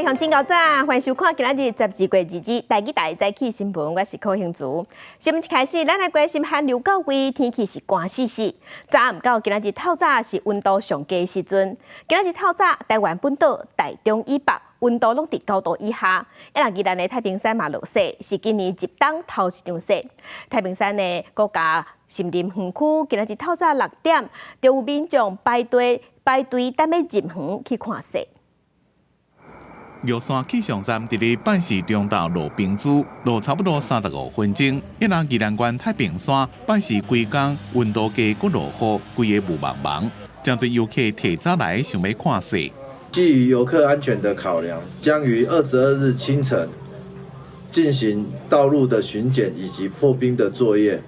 鄉親早晨，歡迎收看今仔日12月2日台語台早起新聞，我是柯興竹。新聞一開始，咱來關心寒流到位，天氣是寒死死。昨暗到今仔日透早是溫度上低時陣，今仔日透早台灣本島、台中以北溫度攏佇9度以下。啊，若宜蘭的太平山嘛落雪，是今年入冬頭一場雪。太平山的國家森林園區今仔日透早6點，就有民眾排隊排隊等欲入園去看雪。玉山氣象站佇咧拜四中晝落冰珠，落差不多35分鐘。一若宜蘭縣太平山拜四規工溫度低，閣落雨，規个霧茫茫，真濟遊客提早來想欲看雪。基於遊客安全的考量，將於22日清晨進行道路的巡檢以及破冰的作業。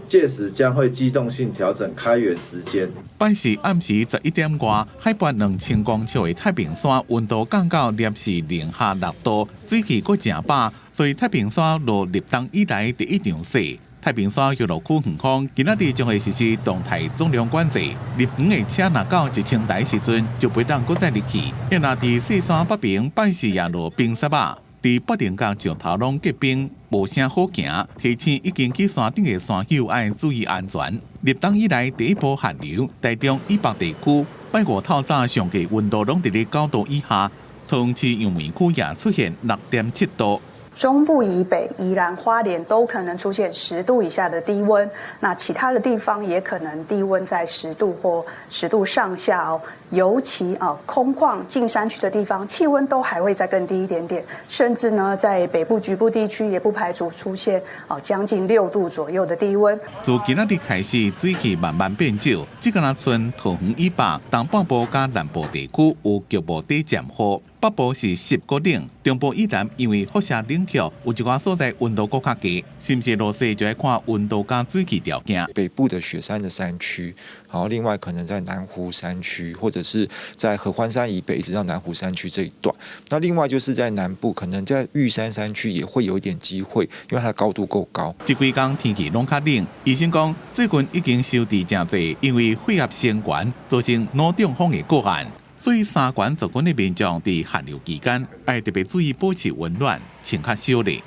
屆時將會機動性調整開園時間。拜四暗時11點外，海拔2000公尺的太平山溫度降到攝氏零下6度，水氣閣誠飽，所以太平山落入冬以來第一場雪。太平山遊樂區園方今仔日將會實施動態總量管制，入園的車若到1000台時陣，就袂當閣再入去。若佇雪山北爿拜四也落冰雪仔。佇北稜角石頭攏結冰，無啥好行。提醒已經去山頂的山友愛注意安全。入冬以來第一波寒流，台中以北地區拜五透早上低溫度攏佇咧9度以下，桃園市楊梅區也出現6.7度。中部以北、宜蘭花蓮都可能出現10度以下的低溫，那其他的地方也可能低溫在十度或10度上下哦。尤其啊，空曠近山區的地方，氣溫都還會再更低一點點，甚至呢，在北部局部地區也不排除出現啊將近6度左右的低溫。自今仔日開始，水氣慢慢變少，這個若賰桃園以北、東半部佮南部地區有局部短暫雨。北部是濕閣冷，中部以南因為輻射冷卻，有一寡所在溫度閣較低，是毋是落雪就愛看溫度佮水氣條件。北部的雪山的山區，然後另外可能在南湖山區，或者是在合歡山以北一直到南湖山區這一段。那另外就是在南部，可能在玉山山區也會有一點機會，因為它的高度夠高。這幾工天氣攏較冷，醫生講最近已經收治誠濟，因為血壓升懸造成腦中風的個案。所以三懸族群的民眾佇寒流期間，愛特別注意保持溫暖，穿較少咧。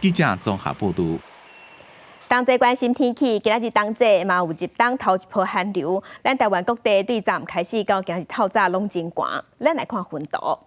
記者綜合報導。同齊關心天氣，今仔日冬至嘛有入冬頭一波寒流，咱台灣各地對昨暗開始到今日透早攏真寒。咱來看溫度。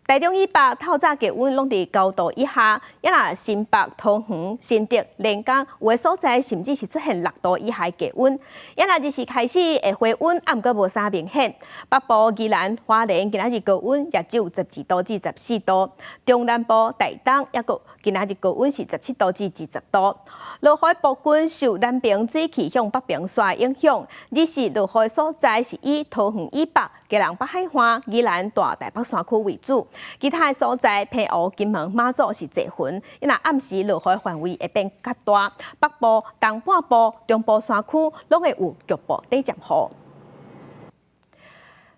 台中以北透早低溫攏佇9度以下，抑若新北、桃園、新竹、連江有的所在甚至是出現6度以下低溫。抑若日時開始會回溫，啊，毋過無啥明顯。北部、宜蘭、花蓮今仔日高溫也只有12度至14度，中南部、台東抑閣今仔日高溫是17度至20度。落雨暴君受南爿水氣向北爿徙影響，日時落雨所在是以桃園以北、基隆北海岸、宜蘭大台北山區為主。其他的所在，澎湖、金門、馬祖是濟雲，抑若暗時落雨範圍會變較大。北部、東半部、中部山區攏會有局部短暫雨。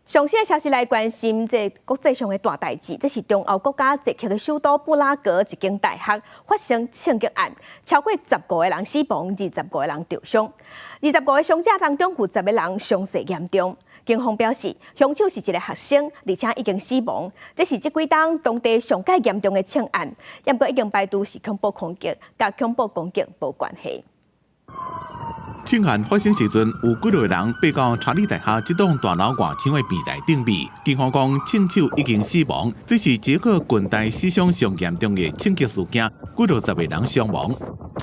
上新的消息來關心這國際上的大代誌，這是中歐國家捷克的首都布拉格一間大學發生槍擊案，超過十五個人死亡，二十五個人受傷。25個傷者當中有10個人傷勢嚴重。警方表示，兇手是一個學生，而且已經死亡。這是這幾冬當地上蓋嚴重的槍案，毋過已經排除是恐怖攻擊，佮恐怖攻擊無關係。槍案發生時陣，有幾個人爬到查理大學這棟大樓外牆的平台頂面。警方講，槍手已經死亡，這是捷克近代史上上嚴重的槍擊事件，幾落十個人傷亡。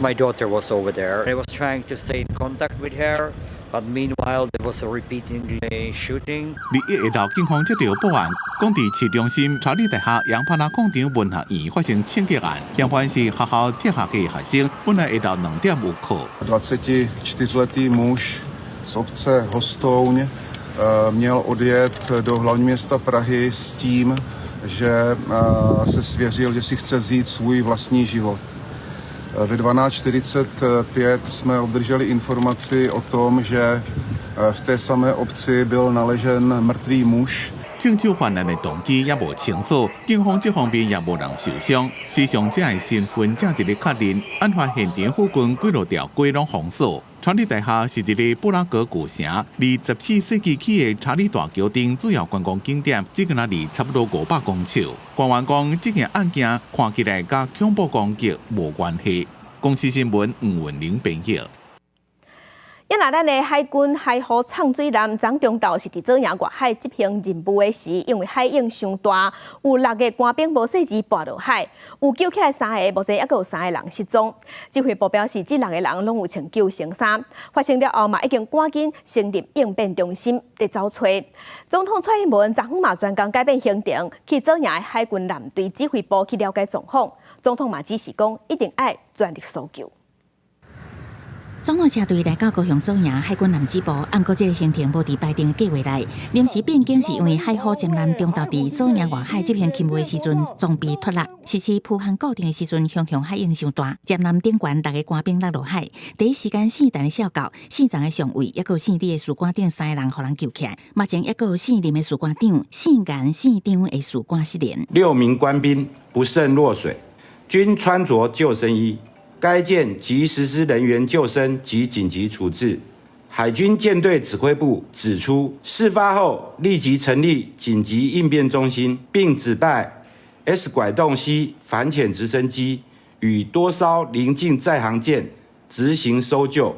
My daughter was over there. I was trying to stay in contact with her, but meanwhile there was a repeating shooting. 21下晝，警方接到報案，講佇市中心查理大學楊帕拉廣場文學院發生槍擊案，嫌犯是學校哲學系學生，本來下晝2點有課。 24letý muž z obce Hostouň měl odjet do hlavního města Prahy s tím, že se svěřil, že si chce vzít svůj vlastní život. Ve 12.45 jsme obdrželi informaci o tom, že v té samé obci byl naležen mrtvý muž. 槍手犯案的動機猶無清楚，警方這方面也無人受傷。死傷者的身份正佇咧確認，案發現場附近幾落條街攏封鎖。查理大廈是佇咧布拉格舊城，離14世紀起的查理大橋頂主要觀光景點，只敢若離差不多500公尺。官員講，這件案件看起來佮恐怖攻擊無關係。公視新聞吳文玲編譯。啊若咱的海軍海虎藏水艦昨中晝是佇左營外海執行任務的時，因為海湧傷大，有六个官兵無細緻跋落海，有救起來三个，目前猶閣有三个人失蹤。指揮部表示，這六个人攏有穿救生衫。發生了後嘛，已經趕緊成立應變中心佇走揣。總統蔡英文昨昏嘛專工改變行程，去左營的海軍艦隊指揮部去了解狀況。總統嘛指示講，一定愛全力搜救。總統車隊來到高雄左營海軍南指部，毋過這个行程無佇排定計劃內，臨時變更是因為海虎潛艦中晝佇左營外海執行勤務的時陣，裝備脫落，實施浮航固定的時陣，雄雄海湧傷大，潛艦頂懸六个官兵落落海，第一時間姓陳的少校、姓張的上尉，猶閣有姓李的士官長三个人予人救起來，目前猶閣有姓林的士官長、姓顏、姓張的士官失聯。六名官兵不慎落水，均穿著救生衣。該艦即實施人員救生及緊急處置。海軍艦隊指揮部指出，事發後立即成立緊急應變中心，並指派 S 拐洞 C 反潛直升機與多艘鄰近在航艦執行搜救。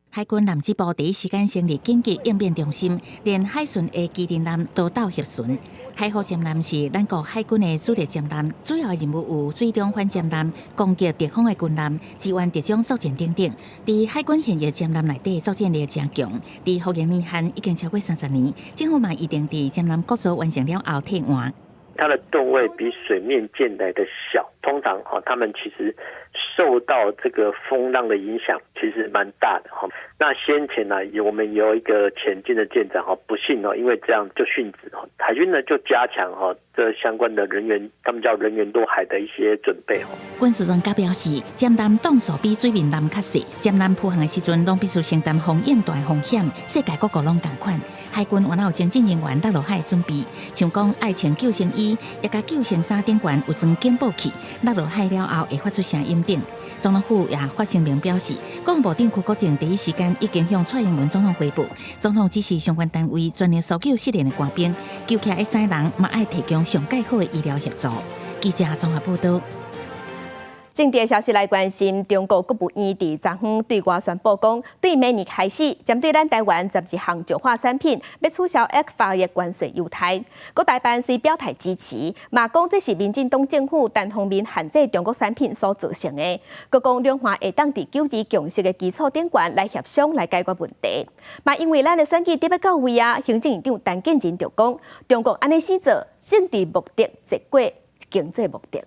海軍南指部第一時間成立緊急應變中心，連海巡的機電艦都到協巡。海虎潛艦是咱國海軍的主力潛艦，主要的任務有水中反潛艦、攻擊敵方的軍艦、支援特種作戰等等。佇海軍現役潛艦內底作戰力誠強，佇服役年限已經超過30年，政府嘛預定佇潛艦國造完成了後替換。它的噸位比水面艦來的小，通常哈，他們其實受到這個風浪的影響，其實蠻大的哈。那先前呢，我們有一個潛艦的艦長哈，不幸哦，因為這樣就殉職哈。海軍呢就加強哈這相關的人員，他們叫人員落海的一些準備哈。軍事專家表示，潛艦檔數比水面艦較細，潛艦浮航的時陣，攏必須承擔風湧大的風險，世界各國攏仝款。海軍原來有精進人員落落海準備，像講愛穿救生衣，也佮救生衫頂懸有裝警報器，落落海了後會發出聲音等。總統府也發聲明表示，國防部長邱國正第一時間已經向蔡英文總統匯報，總統指示相關單位全力搜救失聯的官兵，救起來的三人嘛愛提供上蓋好的醫療協助。記者綜合報道。政治消息來關心，中國國務院佇昨昏對外宣布講，對明年開始，針對咱台灣12項石化產品，欲取消 ECFA 的關稅優待。國台辦雖表態支持，嘛講這是民進黨政府單方面限制中國產品所造成的。閣講兩岸會當佇九二共識的基礎頂懸來協商來解決問題。嘛因為咱的選舉得欲到位啊，行政院長陳建仁就講，中國按呢死做，政治目的濟過經濟目的。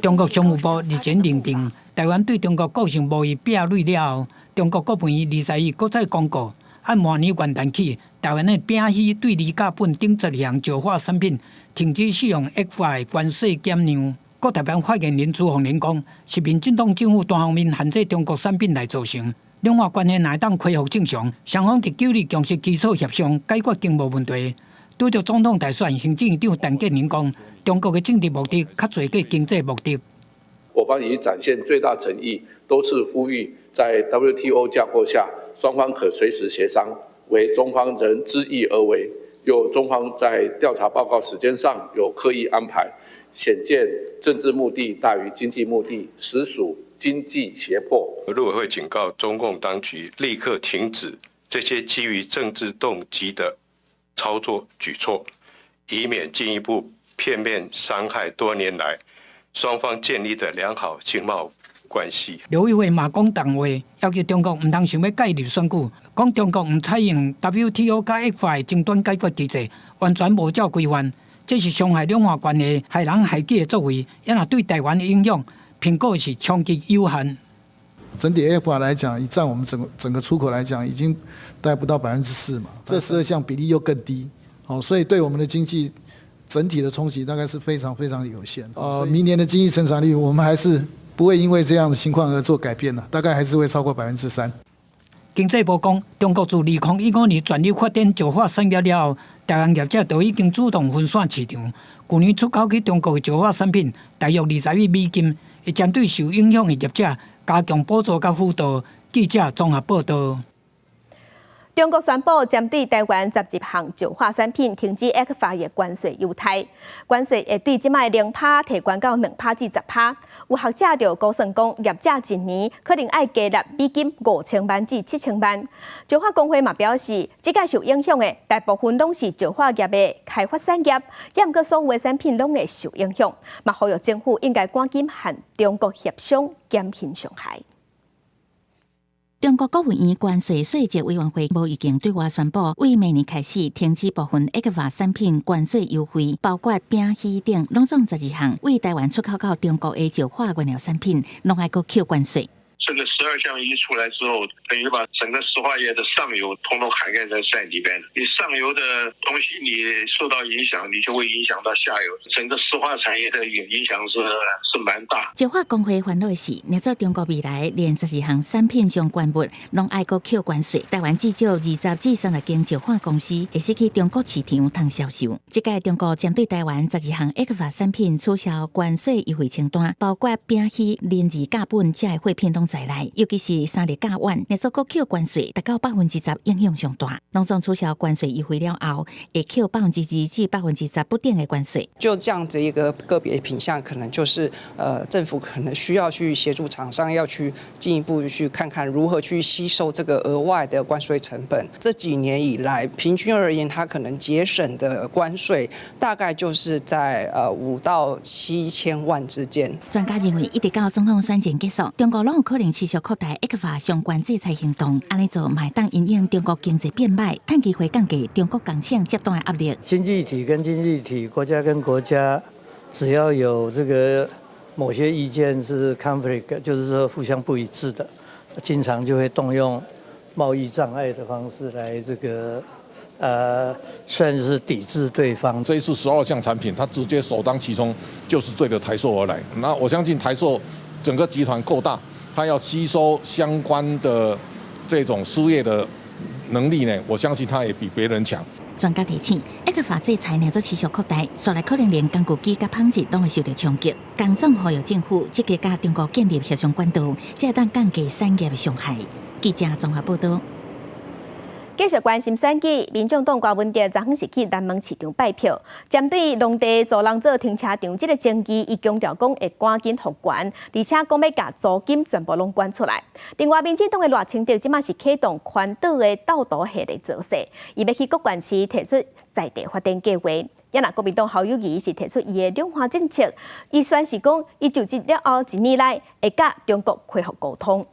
中國商務部日前認定，台灣對中國構成貿易壁壘了後，中國國務院22日閣再公告，按明年元旦起，台灣的丙烯對二甲苯等12項石化產品停止適用 ECFA 關稅減讓。國台辦發言人朱鳳蓮講，是民進黨政府單方面限制中國產品來造成，兩岸關係若會當恢復正常，雙方佇九二共識基礎協商解決經貿問題。拄著總統大選，行政院長陳建仁講，中國的政治目的較濟過經濟目的。我方已展現最大誠意，多次呼籲在 WTO 架構下，雙方可隨時協商，惟中方仍執意而為。又中方在調查報告時間上有刻意安排，顯見政治目的大於經濟目的，實屬經濟脅迫。陸委會警告中共當局立刻停止這些基於政治動機的操作舉措，以免進一步片面傷害多年來雙方建立的良好經貿關係。陸委會嘛講重話，要求中國毋通想欲介入選舉，講中國毋採用 WTO 佮 ECFA 爭端解決機制，完全無照規範，這是傷害兩岸關係、害人害己的作為，也若對台灣的影響，評估是衝擊有限。整體 ECFA 來講，以佔我們整個整個出口來講，已經大概不到4%嘛，這12項比例又更低，哦，所以對我們的經濟整體的衝擊大概是非常非常有限。明年的經濟成長率，我們還是不會因為這樣的情況而做改變的，大概還是會超過3%。經濟部講，中國自2015年全力發展石化產業了後，台灣業者都已經主動分散市場。舊年出口去中國的石化產品大約20億美金，會針對受影響的業者加強補助佮輔導。記者綜合報道。中國宣布針對台灣12項石化產品停止 ECFA 的關稅優待，關稅會對這擺0趴提懸到2趴至10趴。有學者就估算講，業者一年可能愛加納5000萬至7000萬。石化公會嘛表示，這屆受影響的大部分攏是石化業的開發產業，也毋過所有的產品攏會受影響。嘛呼籲政府應該趕緊和中國協商減輕傷害。中國國務院關稅稅則委員會無意見對外宣布，對明年開始停止部分 ECFA 產品關稅優惠，包括丙烯等，攏總12項，對台灣出口到中國的石化原料產品，攏愛閣扣關稅。這個12項一出來之後，等於把整個石化業的上游統統涵蓋在裏邊。你上游的東西你受到影響，你就會影響到下游，整個石化產業的影響是蠻大。石化公會煩惱的是，若做中國未來連12項產品相關物攏愛閣扣關稅，台灣至少20至30間石化公司會失去中國市場通銷售。這屆中國針對台灣12項 ECFA 產品取消關稅優惠清單，包括丙烯、鄰二甲苯這貨品攏在內，尤其是三氯甲烷，若做閣扣關稅達到10%，影響上大。攏總取消關稅優惠了後，會扣2%至10%不等的關稅。就這樣子一個個別品項，可能就是政府可能需要去協助廠商，要去進一步去看看如何去吸收這個額外的關稅成本。這幾年以來，平均而言，它可能節省的關稅大概就是在5到7千萬之間。專家認為，一直到總統選戰結束，中國攏有可能持續擴大 ECFA 相關制裁行動，按呢做嘛會當因應中國經濟變歹，趁機會降低中國工廠接單的壓力。經濟體跟經濟體，國家跟國家，只要有這個某些意見是 conflict，就是說互相不一致的，經常就會動用貿易障礙的方式來這個，算是抵制對方。這一次12項產品，它直接首當其衝，就是對著台塑而來。那我相信台塑整個集團夠大，它要吸收相關的這種輸液的能力呢，我相信它也比別人強。專家提醒，ECFA 制裁若做持續擴大，紲來可能連工具機佮紡織攏會受到衝擊。工總呼籲政府積極佮中國建立協商管道，才會當降低產業的傷害。記者綜合報道。繼續關心選舉，民眾黨郭文哲昨昏是去南門市場拜票，針對農地租人做停車場這個爭議，伊強調講會趕緊復原，而且講欲共租金全部攏還出來。另外，民進黨的賴清德這馬是啟動環島的鬥圖系列造勢，伊欲去各縣市提出在地發展計劃。也若國民黨侯友宜是提出伊的兩岸政策，伊宣示講，伊就職了後一年內會佮中國恢復溝通。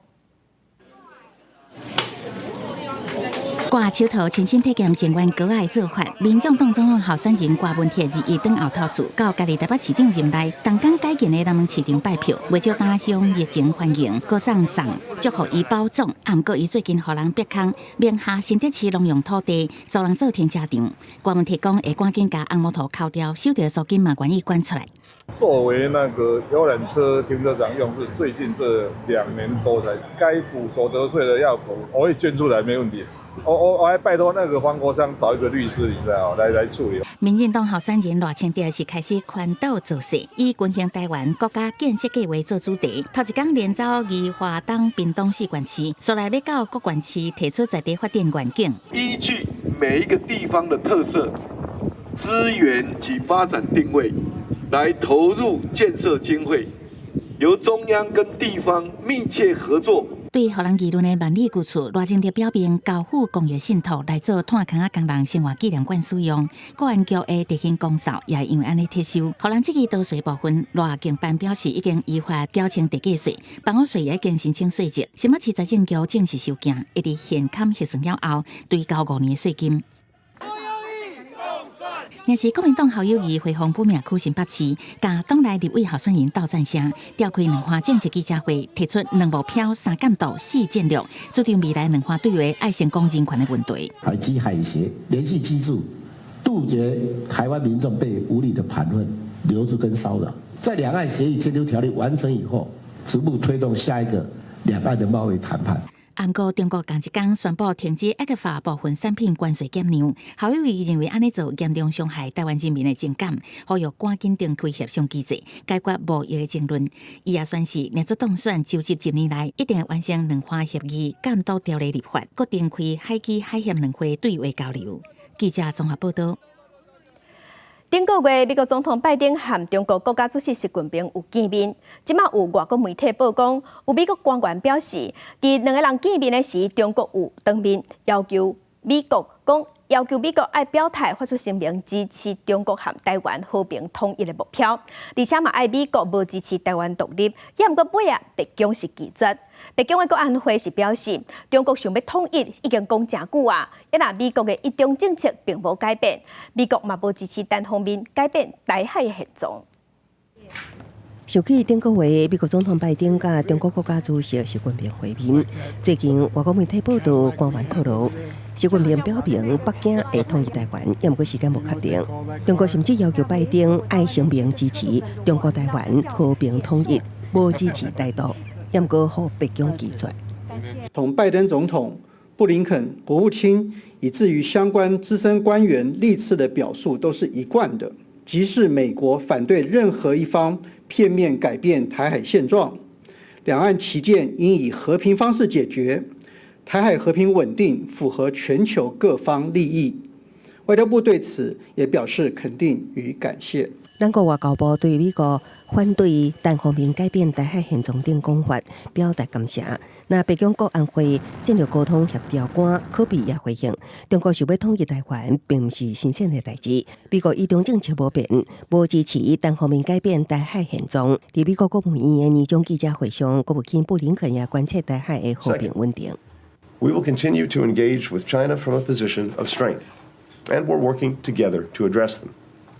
掛手套親身體驗聲援閣仔做法，民眾黨總統候選人郭文鐵日日轉後頭厝到家己台北市長任內，動工改建的南門市場拜票，袂少打商熱情歡迎，閣送贈祝福伊保總。啊，毋過伊最近予人逼空，名下新竹市農用土地租人做停車場。郭文鐵講會趕緊共紅毛塗扣掉，收著租金嘛願意捐出來。作為那個遊覽車停車場用，是最近這2年多才該補所得稅的要補，我會捐出來，沒問題。我還拜託那個黃國昌找一個律師，你知道來處理。民進黨候選人賴清德是開始環島造勢，以軍興台灣國家建設計畫做主題，頭一工連走宜花東屏東四縣市，紲來欲到各縣市提出在地發展願景。依據每一個地方的特色、資源及發展定位，來投入建設經費，由中央跟地方密切合作。對予人議論的萬里舊厝，賴清德表明交付公益信託來做炭匡仔工人生活紀念館使用。國安局的特勤公哨也因為按呢撤收。予人質疑逃稅部分，賴經辦表示已經依法繳清地價稅，房屋稅也已經申請稅籍。新北市財政局正式收件，會佇現勘核算了後，追交5年的稅金。若是國民黨侯友宜回訪本命區新北市，共黨內立委候選人鬥讚聲，召開兩岸政策記者會，提出兩目標、三監督、四戰略，主張未來兩岸對話愛先講人權的問題。海基海協聯繫機制，杜絕台灣民眾被無理的盤問、留住跟騷擾。在兩岸協議監督條例完成以後，逐步推動下一個兩岸的貿易談判。毋過中國仝一工宣布停止 ECFA 部分產品關稅減讓，侯友宜認為按呢做嚴重傷害台灣人民的情感，呼籲趕緊重開協商機制，解決貿易的爭論。伊也宣示，若做當選就職一年內，一定會完成兩岸協議監督條例立法，閣重開海基海協兩會對話交流。記者綜合報道。頂個月，美國總統拜登和中國國家主席習近平有見面。這馬有外國媒體報講，有美國官員表示，佇兩个人見面的時，中國有當面要求美國講，要求美國愛表態發出聲明支持中國和台灣和平統一的目標，而且嘛愛美國無支持台灣獨立。也毋過尾仔，白宮是拒絕。白宮的國安會是表示，中國想欲統一已經講誠久啊，啊若美國的一中政策並無改變，美國嘛無支持單方面改變台海的現狀。想起頂個月，美國總統拜登佮中國國家主席習近平會面。最近外國媒體報道，官員透露，習近平表明北京會統一台灣，也毋過時間無確定。中國甚至要求拜登愛聲明支持中國台灣和平統一，無支持台獨，也毋過予白宮拒絕。從拜登總統、布林肯國務卿，以至於相關資深官員歷次的表述都是一貫的，即是美國反對任何一方片面改變台海現狀，兩岸歧見應以和平方式解決，台海和平穩定符合全球各方利益。外交部對此也表示肯定與感謝。咱國外交部對美國反對單方面改變台海現狀等講法表達感謝。那白宮國安會戰略溝通協調官柯比也回應：中國想欲統一台灣，並毋是新鮮的代誌。美國一中政策無變，無支持單方面改變台海現狀。佇美國國務院的年終記者會上，國務卿布林肯也關切台海的和平穩定。 We will continue to engage with China from a position of strength, and we're working together to address them.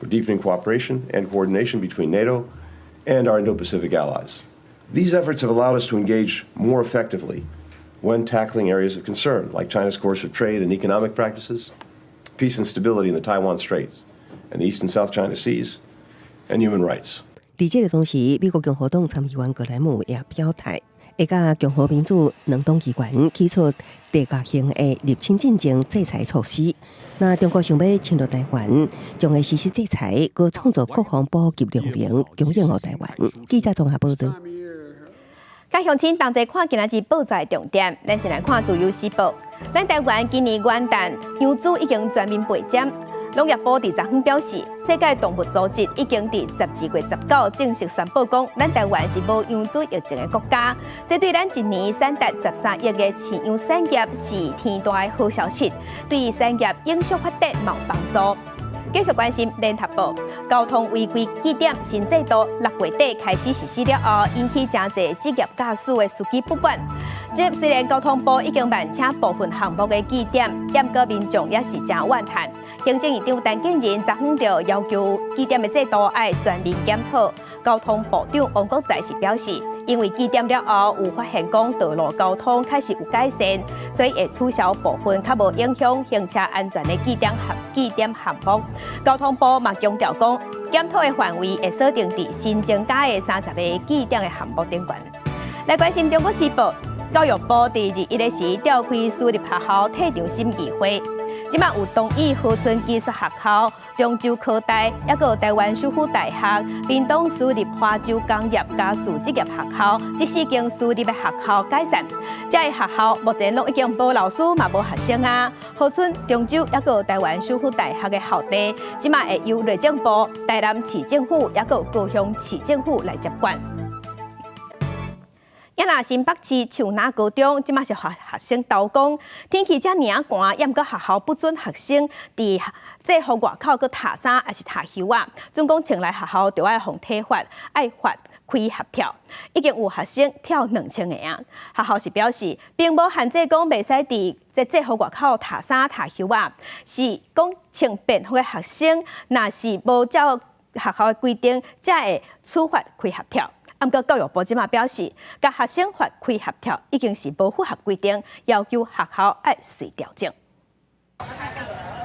We're deepening cooperation and coordination between NATO and our Indo-Pacific allies. These efforts have allowed us to engage more effectively when tackling areas of concern, like China's coercive trade and economic practices, peace and stability in the Taiwan Straits and the East and South China Seas, and human rights. 佇這个同時，美國共和黨參議員格萊姆也表態，會佮共和民主兩黨機關提出地界性的入侵戰爭制裁措施。那中國想欲侵略台灣，將會實施制裁，閣創造國防補給糧糧供應予台灣。記者綜合報道。佮鄉親同齊看今仔日報紙重點，咱先來看《自由時報》。咱台灣今年元旦養豬已經全面背針。農業部佇昨昏表示，世界動物組織已經佇12月19正式宣布講，咱台灣是無羊豬疫情的國家。這對咱一年產值13億的飼養產業是天大的好消息，對產業永續發展嘛有幫助。繼續關心聯合報，交通違規記點新制度6月底開始實施了後，引起誠濟職業駕駛的司機不滿。這雖然交通部已經辦請部分項目的記點，毋過民眾也是誠怨嘆。行政院長陳建仁昨昏就要求記點的制度愛全面檢討。交通部長王國材是表示，因為記點了後有發現講道路交通確實有改善，所以會取消部分較無影響行車安全的記點項記點項目。交通部嘛強調講，檢討的範圍會鎖定佇新增加的30個記點的項目頂懸。來關心中國時報，教育部佇21時召開私立學校退場審議會。這馬有同意和春技術學校、中州科大，抑閣台灣首府大學、屏東私立華州工業家事職業學校，這四間私立的學校解散。這个學校目前攏已經無老師嘛無學生啊。和春、中州抑閣台灣首府大學的校地，這馬會由內政部、台南市政府抑閣高雄市政府來接管。啊若新北市樹林高中，這馬是學學生罷工，天氣遮爾仔寒，猶毋過學校不准學生佇制服外口閣脫衫，抑是脫靴仔。準講穿來學校就愛予體罰，愛罰開合跳，已經有學生跳2000個啊。學校是表示，並無限制講袂使佇這制服外口脫衫脫靴仔，是講穿便服的學生，若是無照學校的規定，才會處罰開合跳。毋過教育部這馬表示，共學生罰開合跳已經是無符合規定，要求學校愛隨調整。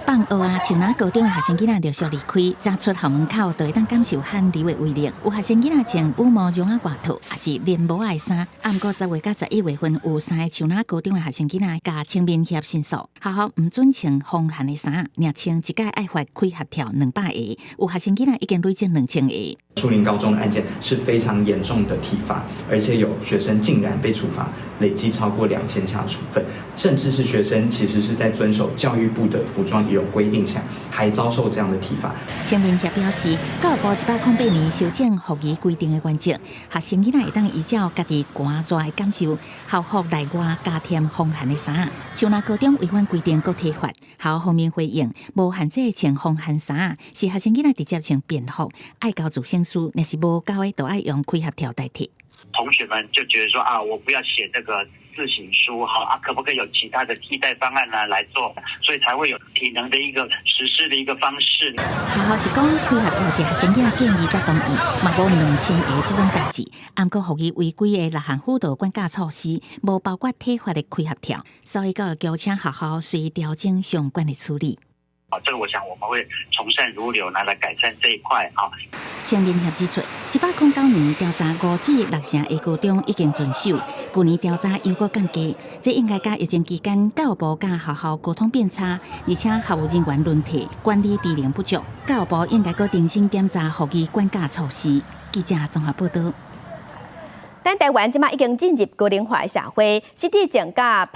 放學啊，像若高中的學生囡仔陸續離開，早出校門口就會當感受寒流的威力。有學生囡仔穿羽毛絨仔外套，抑是連帽仔的衫。毋過10月佮11月份有三个樹林高中的學生囡仔共青民協申訴，學校毋準穿防寒的衫，若穿一擺愛罰開罰條200個。有學生囡仔已經累積2000個。樹林高中的案件是非常嚴重的體罰，而且有學生竟然被處罰累計超過2000下處分，甚至是學生其實是在遵守教育部的服裝儀容規定下，還遭受這樣的體罰。青民協表示，教育部108年修正服儀規定的原則，學生囡仔會當依照家己寒熱的感受，校服內外加添防寒的衫。像若高中違反規定閣體罰，學校方面回應，無限制穿防寒衫，是學生囡仔直接穿便服，愛交自省書，若是無交的，就愛用開罰條代替。同學們就覺得說啊，我不要寫這個自省書，好啊，可不可以有其他的替代方案呢來做？所以才會有體能的一個實施的一個方式。學校是講開罰條是學生囡仔建議才同意，嘛無2000個這種代誌。毋過予伊違規的六項輔導管教措施，無包括體罰的開罰條，所以教育局請學校隨調整相關的處理。啊，這個我想我們會從善如流，拿來改善這一塊啊。青民協指出，109年調查5至6成的高中已經遵守，舊年調查又閣降低，這應該佮疫情期間教育部佮學校溝通變差，而且校務人員輪替、管理職能不足，教育部應該閣重新檢查服儀管教措施。記者綜合報導。咱台灣這馬已經進入高齡化的社會，失智症佮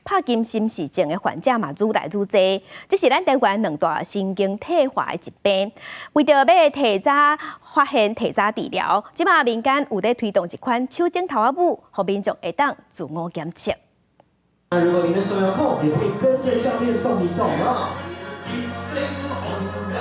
帕金森氏症的患者嘛愈來愈濟，這是咱台灣兩大神經退化的疾病。為著欲提早發現、提早治療，這馬民間有咧推動一款手指頭仔舞，予民眾會當自我檢測。那如果你的手有空，也可以跟着教練動一動啊。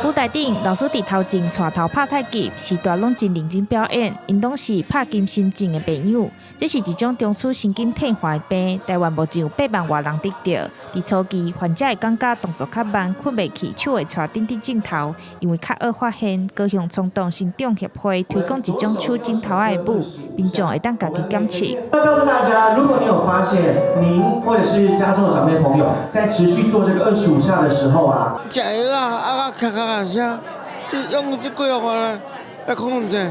舞台頂，老師佇頭前帶頭拍太極，時大攏真認真表演，𪜶攏是帕金森症的病友。這是一種中樞神經退化的病，台灣目前有8萬外人得著。佇初期，患者會感覺動作較慢，睏袂去，手會掣頂頂症頭，因為較晚發現，高雄衝動神長協會推廣一種手指頭仔的舞，民眾會當家己檢測。那告訴大家，如果你有發現您或者是家中的長輩朋友在持續做這個25下的時候啊，食藥啊，啊，咔咔聲，這用這幾樣來控制，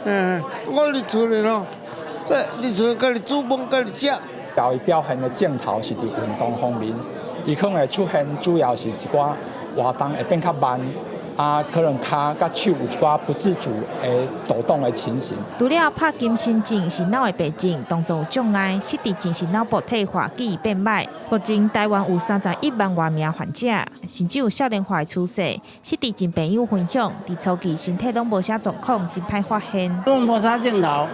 我佇厝裡咯。在佇厝家己煮飯，家己食。伊表現的症頭是佇運動方面，伊可能會出現主要是一寡活動會變較慢，啊，可能跤佮手有一寡不自主會抖動的情形。除了帕金森症是腦的病症，動作有障礙，失智症是腦部退化、記憶變䆀。目前台灣有31萬外名患者，甚至有少年化的趨勢。失智症病友分享，佇初期身體攏無啥狀況，真歹發現。攏無啥症頭，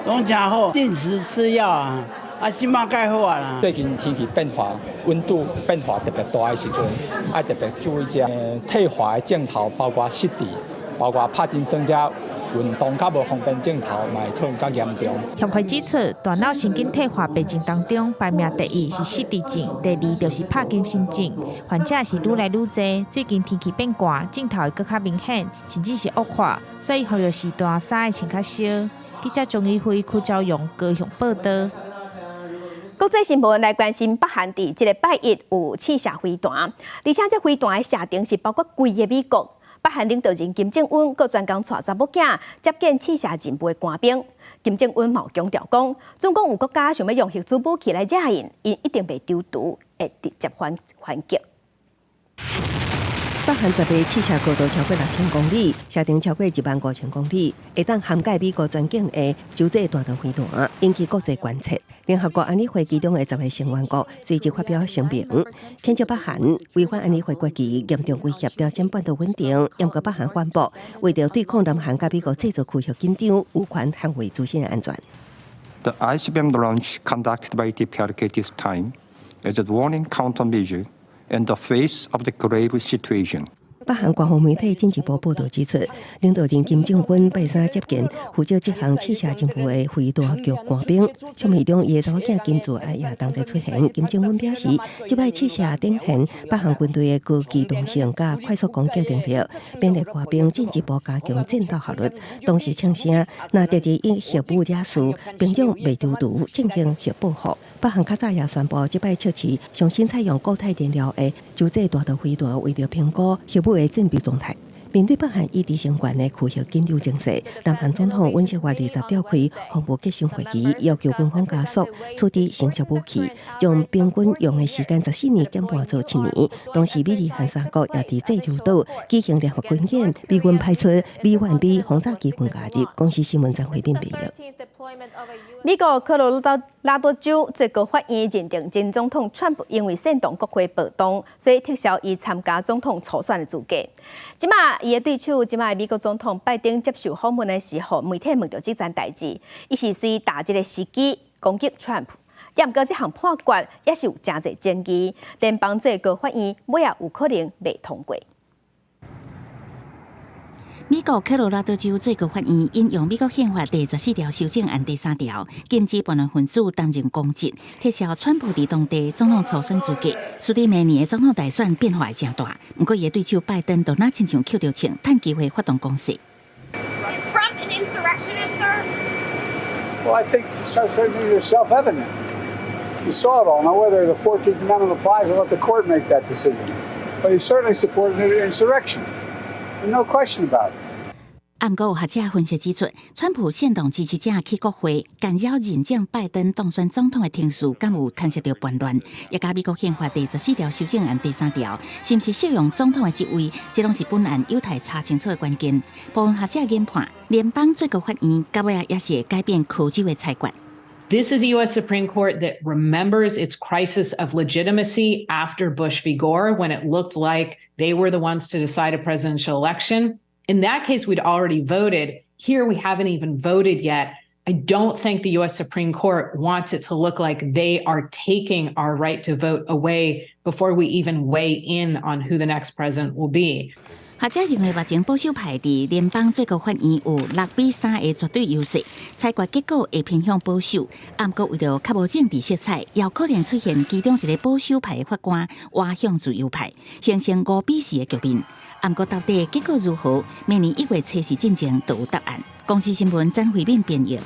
攏誠好，定時吃藥啊，啊，這馬較好啊啦。最近天氣變化，溫度變化特別大的時陣，愛特別注意這退化的症頭，包括失智，包括帕金森這運動較無方便症頭，嘛會可能較嚴重。協會指出，大腦神經退化病症當中，排名第一是失智症，第二就是帕金森症。患者是愈來愈濟，最近天氣變寒，症頭會閣較明顯，甚至是惡化，所以呼籲時段衫愛穿較少。記者鍾怡輝、柯昭榮高雄報導。國際新聞來關心，北韓佇這个拜一有試射飛彈，而且這飛彈的射程是包括規个美國。北韓領導人金正恩閣專工帶查某囝接見試射任務的官兵。金正恩嘛有強調講，總講有國家想欲用核子武器來惹𪜶，𪜶一定袂躊躇，會直接反擊。北韓10日試射高度超過6000公里，射程超過1萬5000公里，會當涵蓋美國全境的洲際彈道飛彈，引起國際關切。聯合國安理會其中的10个成員國隨即發表聲明，譴責北韓違反安理會決議，嚴重威脅朝鮮半島穩定。毋過北韓反駁，為著對抗南韓佮美國製造區域緊張，有權捍衛自身的安全。 The ICBM launch conducted by DPRK this time is a warning countermeasure in the face of the grave situation. 北韓官方媒體經濟部報導指出，領導人金正恩拜三接見負責執行試射任務的飛彈局官兵，相片中伊的查某囝金智愛也同齊出現。金正恩表示，這擺試射展現北韓軍隊的高機動性佮快速攻擊能力，勉勵官兵進一步加強戰鬥效率。同時聲稱，若敵人以核武惹事，平壤袂躊躇進行核報復。北北韓較早也宣布，這擺測試上新採用固態燃料的洲際彈道飛彈，為著評估核武的戰備狀態。面對北韓以直成懸的區域緊張情勢，南韓總統尹錫悅20召開防務革新會議，要求軍方加速處置生質武器，將平均用的時間14年減半做7年。同時，美日韓三國也佇濟州島舉行聯合軍演，美軍派出 B-1B 轟炸機群加入。公視新聞張惠敏編譯。美國科羅拉多州最高法院認定前總統川普因為煽動國會暴動，所以撤銷伊參加總統初選的資格。這馬伊的對手，這馬美國總統拜登接受訪問的時候，媒體問著這件代誌，伊是隨踏這个時機攻擊川普。也毋過這項判決也是有誠濟爭議，聯邦最高法院尾仔有可能袂通過。美國科羅拉多州最高法院引用美國憲法第14條修正案第3條，禁止叛亂分子擔任公職，撤銷川普佇當地總統初選資格。使得明年的總統大選變化會誠大。毋過，伊的對手拜登就若親像抾著槍，趁機會發動攻勢。 Is Trump an insurrectionist, sir? Well, I think certainly they're self-evident. You saw it all. Now, whether the 14th Amendment applies, I'll let the court make that decision. But he certainly supported an insurrection. No question about it. 毋過有學者分析指出，川普煽動支持者去國會干擾認證拜登當選總統的程序，敢有牽涉著叛亂？也佮美國憲法第十四條修正案第三條，是毋是適用總統的職位？這攏是本案有待查清楚的關鍵。部分學者研判，聯邦最高法院到尾也是會改變科州的裁決。 This is a U.S. Supreme Court that remembers its crisis of legitimacy after Bush v. Gore, when it looked like they were the ones to decide a presidential election. In that case, we'd already voted. Here, we haven't even voted yet. I don't think the U.S. Supreme Court wants it to look like they are taking our right to vote away before we even weigh in on who the next president will be. 學者認為，目前保守派佇聯邦最高法院有6比3的絕對優勢，裁決結果會偏向保守。毋過為著較無政治色彩，有可能出現其中一个保守派的法官倚向自由派，形成5比4的局面。毋過到底結果如何，明年1月初四進前就有答案。公視新聞曾慧敏編譯。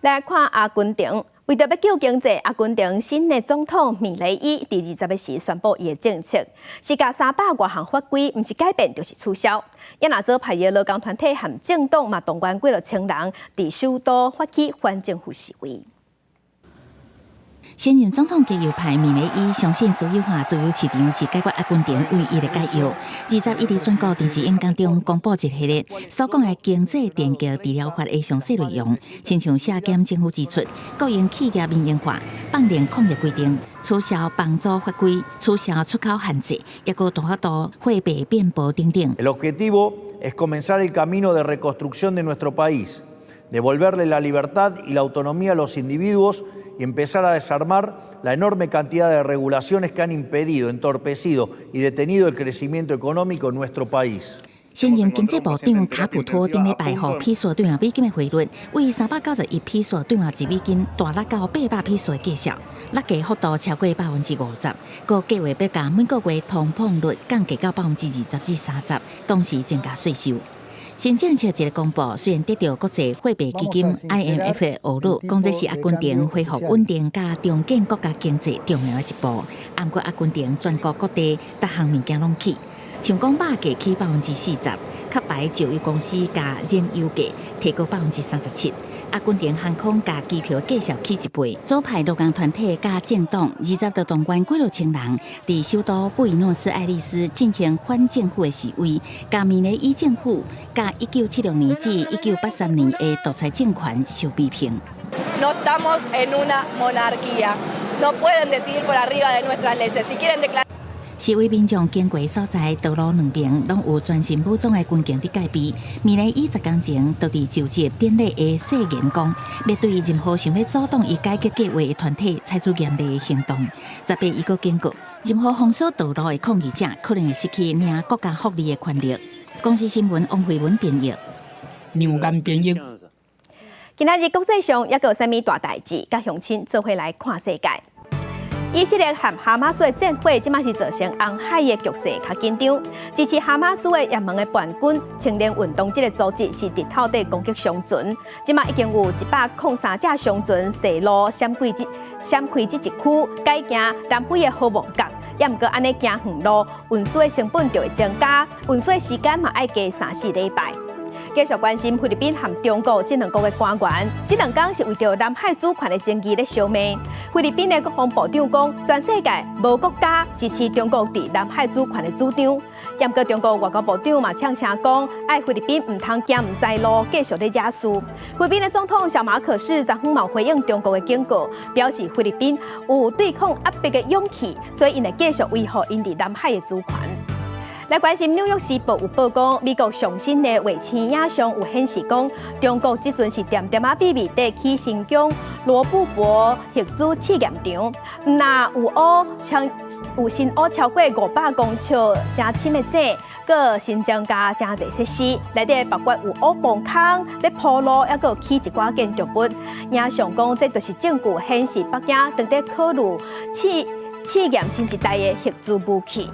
來看阿根廷。為著欲救經濟，阿根廷新的總統米雷伊佇20日時宣布伊的政策，是共300外項法規，毋是改變就是取消。也若左派的勞工團體和政黨嘛動員幾落千人，佇首都發起反政府示威。現任總統極右派米雷伊相信私有化自由市場是解決阿根廷唯一的解藥。20伊佇全國電視演講中公布一系列所講的經濟變革治療法的詳細內容，親像削減政府支出、國營企業民營化、放寬抗疫規定、取消房租法規、取消出口限制，抑閣大幅度貨幣變薄等等。 El objetivo es comenzar el camino de reconstrucción de nuestro país, devolverle la libertad y la autonomía a los individuos y empezar a desarmar la enorme cantidad de regulaciones que han impedido, entorpecido y detenido el crecimiento económico en nuestro país. 現任經濟部長卡普托頂禮拜予披索對換美金的匯率，為391披索兌換1美金，大落到800披索的價數，落價幅度超過50%。閣計劃欲共每個月通膨率降低到20%至30%，同時增加稅收。新政策一个公布，雖然得著國際貨幣基金 IMF 的呵咾，講這是阿根廷恢復穩定佮重建國家經濟重要的一步。毋過阿根廷全國各地逐項物件攏起，像講肉價起40%，殼牌石油公司共燃油價提高37%。阿根廷航空佮機票價數起一倍，左派勞工團體佮政黨20就動員幾落千人，佇首都布宜諾斯艾利斯進行反政府的示威，共米雷伊政府佮1976年至1983年的獨裁政權相比評。 No estamos en una monarquía, no pueden decidir por arriba de nuestras leyes. Si quieren declarar 示威民眾經過所在道路兩邊，攏有全身武裝的軍警佇戒備。米雷伊10工前就佇就職典禮的誓言講，欲對任何想欲阻擋伊改革計劃的團體採取嚴厲的行動。18伊閣警告，任何封鎖道路的抗議者可能會失去領國家福利的權利。公視新聞王慧文編譯。梁岩編譯。今仔日國際上猶閣有啥物大代誌？佮鄉親做伙來看世界。以色列和哈馬斯的戰火，這馬是造成紅海的局勢較緊張。支持哈馬斯的也門的叛軍青年運動這個組織是直透底攻擊商船，這馬已經有103隻商船駛路閃開這一區，改行南非的好望角。也毋過按呢行遠路，運輸的成本就會增加，運輸的時間嘛愛加三四禮拜。繼續關心菲律賓和中國這兩國的官員，這兩工是為著南海主權的爭議咧相罵。菲律賓的國防部長講，全世界無國家支持中國佇南海主權的主張。毋過中國外交部長嘛嗆聲講，愛菲律賓毋通行毋知路，繼續咧惹事。菲律賓的總統小馬可仕昨昏嘛回應中國的警告，表示菲律賓有對抗壓迫的勇氣，所以𪜶會繼續維護𪜶佇南海的主權。來關心《紐約時報》有報講，美國上新的衛星影像有顯示講，中國這陣是恬恬仔秘密佇起新疆羅布泊核子試驗場，毋但有挖超有新挖超過500公尺誠深的井，閣新增加誠濟設施，內底包括有挖防空、咧鋪路，猶閣有起一寡建築物。影像講，這就是證據顯示北京正佇考慮試驗新一代的核子武器。